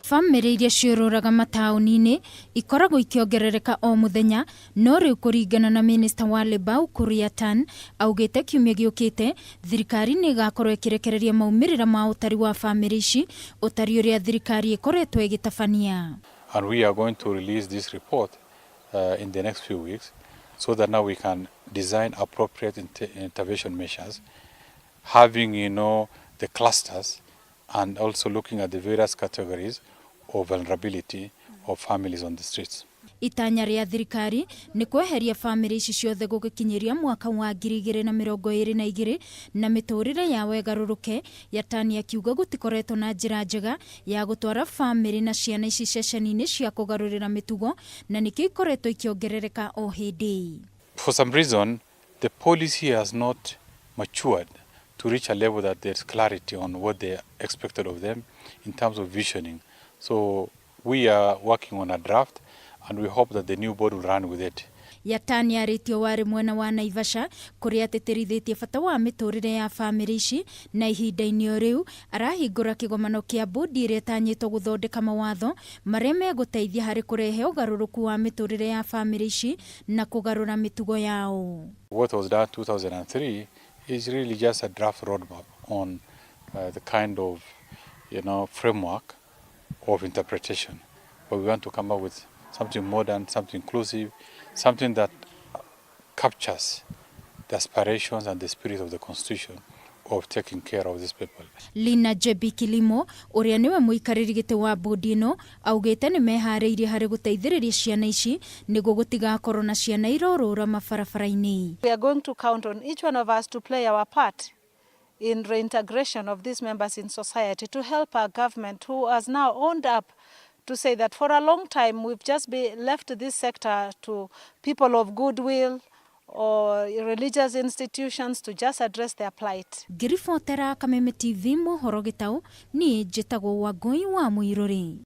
Bamĩrĩ iria ciũrũraga mataũni-inĩ ikoragwo ikĩongerereka o mũthenya, no rĩu kũringana na minista wa Labour Ukur Yatani, augĩte kiumia gĩũkĩte thirikari nĩ ĩgakorwo ĩkĩrekereria maumĩrĩra ma ũtari wa bamĩrĩ ici, ũtari ũrĩa thirikari ĩkoretwo ĩgĩtabania. And we are going to release this report in the next few weeks so that now we can design appropriate intervention measures, having the clusters and also looking at the various categories of vulnerability of families on the streets. Itanya rĩa thirikari nĩ kweheria bamĩrĩ ici ciothe gũgĩkinyĩria mwaka wa 2022 na mĩtũrĩre yao ĩgarũrũke. Yatani akiuga gũtikoretwo na njĩra njega ya gũtwara bamĩrĩ na ciana ici ceceni-inĩ cia kũgarũrĩra mĩtugo, na nĩkĩo ikoretwo ikĩongerereka o hĩndĩ. For some reason, the policy has not matured to reach a level that there's clarity on what they expected of them in terms of visioning. So we are working on a draft and we hope that the new board will run with it. Yatani arĩtio warĩ mwena wa Naivasha, kũrĩa atĩtĩrithĩtie bata wa mĩtũrĩre ya bamĩrĩ ici, na ihinda-inĩ o rĩu arahingũra kĩgomano kĩa bodi ĩrĩa ĩtanyĩtwo gũthondeka mawatho marĩa megũteithia harĩ kũrehe ũgarũrũku wa mĩtũrĩre ya bamĩrĩ ici na kũgarũra mĩtugo yao. What was done 2003 is really just a draft roadmap on the kind of framework of interpretation. But we want to come up with something modern, something inclusive, something that captures the aspirations and the spirit of the Constitution of taking care of these people. Lina Jebi Kilimo, ũrĩa nĩwe mũikarĩri gĩtĩ wa bodi ĩno, augĩte nĩ meharĩirie harĩ gũteithĩrĩria ciana ici nĩguo gũtigakorwo na ciana irorũra mabarabara-inĩ. We are going to count on each one of us to play our part in reintegration of these members in society, to help our government, who has now owned up to say that for a long time we've just left this sector to people of goodwill or religious institutions to just address their plight. Ngĩribotera Kameme TV mohoro gĩtaũ, niĩ njĩtagwo Wangũi wa Mũirũrĩ.